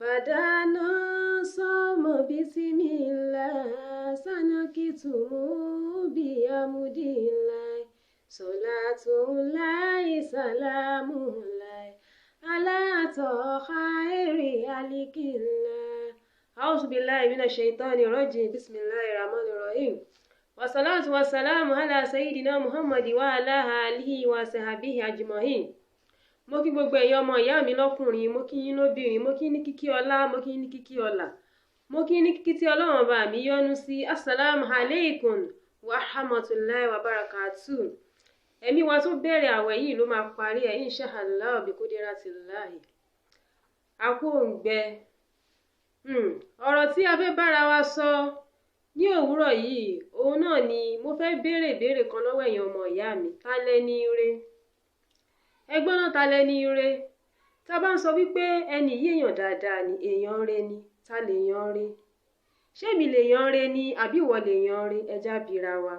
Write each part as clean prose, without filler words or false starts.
Badana sọmọ bisimilá sanakitumu biyamudilai solatulai salamulai alatọ khairi alikila. A'udhu billahi minash shaitani rajim. Bismillahir rahmanir rahim. Wasalatu wasalamu ala sayyidina Muhammad wa ala alihi wa sahbihi ajma'in. Mo kí gbogbo ẹ̀yin ọmọ ìyá mi lọ́kùnrin, mo kí yín lóbìnrin, mo kí yín ní kíkí ọlá, mo kí yín ní kíkí ọlà, mo kí yín ní kíkí tí Ọlọ́run ọba mi yọ́nú sí. Assalamu alaikum wa rahmatulahi wa barakatu. Ẹ̀mí wa tó bẹ̀rẹ̀ àwẹ̀ yìí ló máa parí ẹ̀, inshallah bi kudratillahi. A kú òǹgbẹ. Ọ̀rọ̀ tí a fẹ́ bára wa sọ ní òwúrọ̀ yìí, òun náà ni mo fẹ́ béèrè ìbéèrè kan lọ́wọ́ ẹ̀yin ọmọ ìyá mi. Ta lẹni ire? Ẹgbọ́n náà, ta lẹni ire? Tá bá ń sọ wípé ẹni yìí èèyàn dáadáa ni, èèyàn re ni, ta lèèyàn re? Ṣé èmi lèèyàn re ni àbí ìwọ lèèyàn re? Ẹ já bira wa.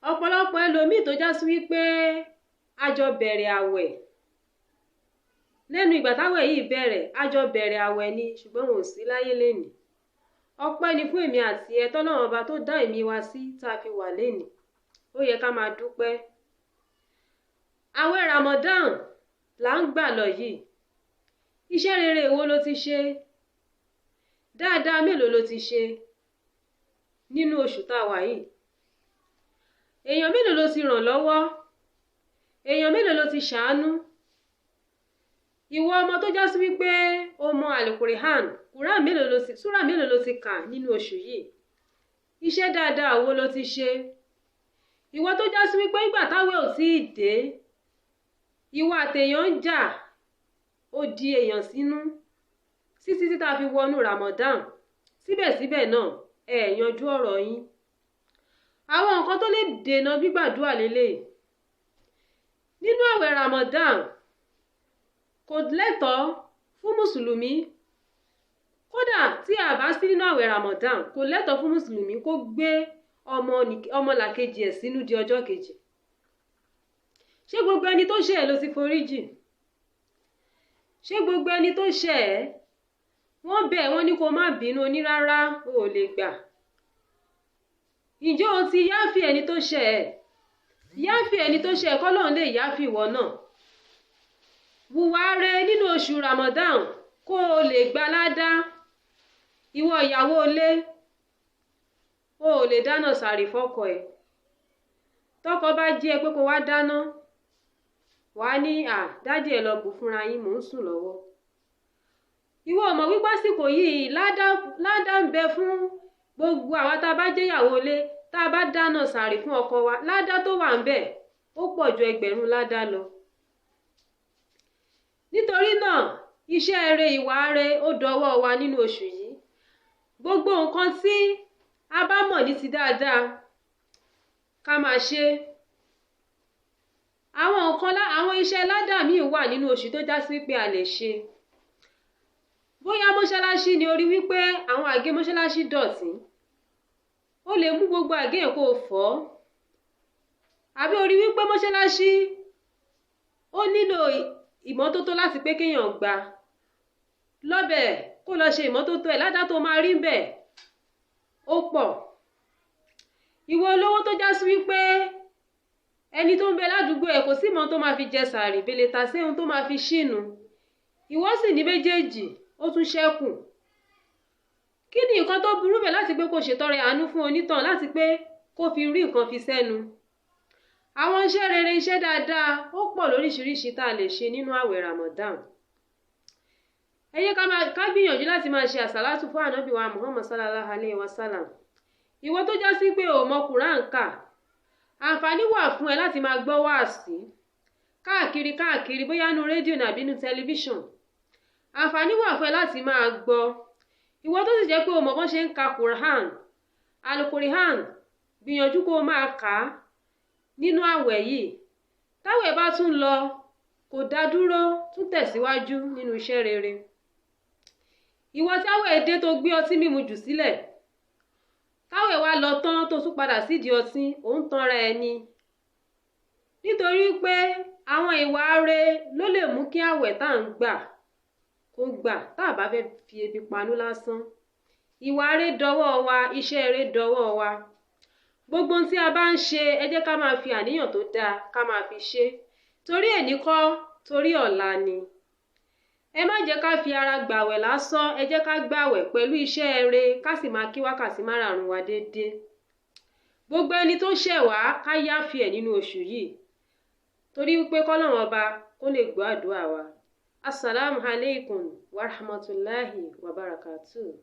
Ọ̀pọ̀lọpọ̀ ẹlòmíì tó já sí wípé a jọ bẹ̀rẹ̀ àwẹ̀ lẹ́nu ìgbà táwẹ̀ yìí bẹ̀rẹ̀, a jọ bẹ̀rẹ̀ àwẹ̀ ni, ṣùgbọ́n wọn ò sí láyé lénìí. Ọpẹ́ ni fún èmi àti ẹ tọ́lọ́run ọba tó dá ẹ̀mí wa sí tá a fi wà lénìí. Ó yẹ ká máa dúpẹ́. Àwẹ̀ Ramadan là ń gbà lọ yìí. Iṣẹ́ rere wo ló ti ṣe? Dáadáa mélòó ló ti ṣe nínú oṣù tá a wà yìí? Èèyàn mélòó ló ti ràn lọ́wọ́? Èèyàn mélòó ló ti ṣàánú? Ìwọ ọmọ tó já sí wípé o mọ Al-Qur'an, Quran mélòó ló ti, súrà mélòó ló ti kà nínú oṣù yìí? Iṣẹ́ dáadáa wo ló ti ṣe? Ìwọ tó já sí wípé ìgbà táwẹ̀ ò tíì dé, ìwọ àtèèyàn ń jà, ó di èèyàn sínú títí tí tá a fi wọnú Ramadan. Síbẹ̀síbẹ̀ náà, ẹ yanjú ọ̀rọ̀ yín. Àwọn nǹkan tó lè dènà gbígbàdúrà lélẹ̀ nínú àwẹ̀ Ramadan kò lẹ́tọ̀ọ́ fún mùsùlùmí. Kódà tí a bá sí nínú àwẹ̀ Ramadan, kò lẹ́tọ̀ọ́ fún mùsùlùmí kó gbé ọmọlàkejì ẹ̀ sínú di ọjọ́ kejì. Ṣé gbogbo ẹni tó ṣẹ̀ ẹ́ ló ti foríjì? Ṣé gbogbo ẹni tó ṣẹ̀ ẹ́ wọ́n bẹ̀ wọ́n ní kó má bínú onírárá, o ò lè gbà? Ǹjẹ́ o ti yááfì ẹni tó ṣẹ̀ ẹ́? Yááfì ẹni tó ṣẹ̀ ẹ́ kọ́lọ́run lè yááfì ìwọ náà. Wùwà re nínú oṣù Ramadan kó o lè gba ládá. Ìwọ ìyàwó ilé, o ò lè dáná sàárì fọ́kọ ẹ̀. Tọ́kọ bá jí ẹ pé kó wá dáná, wàá ní à dádì ẹ lọ bù fúnra yín, mò ń sùn lọ́wọ́. Ìwọ ò mọ̀ wípé àsìkò yìí ládá ń bẹ fún gbogbo àwa tá a bá jẹ́ ìyàwó ilé, tá a bá dáná sàárì fún ọkọ wa, ládá tó wà ń bẹ ó pọ̀ ju ẹgbẹ̀rún ládá lọ. Nítorí náà, iṣẹ́ rere, ìwà rere ó dọwọ́ wa nínú oṣù yìí. Gbogbo nǹkan tí a bá mọ̀ ní ti dáadáa ká máa ṣe. Àwọn nǹkan àwọn iṣẹ́ ládà míì wà nínú oṣù tó já sí pé a lè ṣe. Bóyá mọ́ṣáláṣí ni o rí wípé àwọn àgé mọ́ṣáláṣí dọ̀tí, o lè mú gbogbo àgé yẹn kó o fọ̀. Àbí o rí wípé mọ́ṣáláṣí ó nílò ìmọ́tótó láti pé kéèyàn gbà lọ́bẹ̀ kó lọ ṣe ìmọ́tótó ẹ̀, ládá tó máa rí bẹ̀ ó pọ̀. Ìwọ olówó tó já sí wípé ẹni tó ń bẹ ládùúgbò ẹ kò sí mọ́ tó máa fi jẹ sàárì, bèlè tà sí ohun tó máa fi ṣínu, ìwọ sì ní méjèèjì ó tún ṣẹ́kù. Kí ni nǹkan tó burú bẹ̀ láti pé kó ṣètọrẹ àánú fún onítàn láti pé kó fi rí nǹkan fi sẹ́nu? Àwọn iṣẹ́ rere, iṣẹ́ dáadáa ó pọ̀ lóríṣiríṣi tá a lè ṣe nínú àwẹ̀ Ramadan. Ẹ yẹ ká gbìyànjú láti máa ṣe àsàlátù fún ànábì wa Muhammad sallallahu alayhi wa sallam. Ìwọ tó já sí pé o mọ Quran kà, àǹfààní wà fún ẹ láti máa gbọ́ wáàsí káàkiri káàkiri, bóyá nínú rédíò nàbí nínú tẹlifíṣàn. Àǹfààní wà fún ẹ láti máa gbọ́. Ìwọ tó sì jẹ́ pé o mọ̀ bọ́n ṣe ń ka Quran, Al-Qur'an, gbìyànjú kó o máa kà á nínú àwẹ̀ yìí. Táwẹ̀ bá tún lọ, kò dá dúró, tún tẹ̀síwájú nínú iṣẹ́ rere. Ìwọ táwẹ̀ dé tó gbé ọtí mímu jù sílẹ̀, táwẹ̀ wá lọ tán tó tún padà sídìí ọtí, ò ń tanra ẹni. Nítorí pé àwọn ìwà re ló lè mú kí àwẹ̀ tá à ń gbà kó gbà tá a bá fẹ́ fi ebi panú lásán. Ìwà rere dọwọ́ wa, iṣẹ́ rere dọwọ́ wa. Gbogbo ohun tí a bá ń ṣe, ẹ jẹ́ ká máa fi àníyàn tó dáa ká máa fi ṣe, torí èní kọ́, torí ọ̀la ni. Ẹ má jẹ́ ká fi ara gbàwẹ̀ lásán, ẹ jẹ́ ká gbàwẹ̀ pẹ̀lú iṣẹ́ rere, ká sì máa kí wákàtí márààrún wa déédéé. Gbogbo ẹni tó ṣẹ̀ wá, ká yááfì ẹ̀ nínú oṣù yìí, torí wípé kọ́lọ́run ọba kó lè gbọ́ àdúrà wa. Assalamu alaikum wa rahmatulahi wa barakatuh.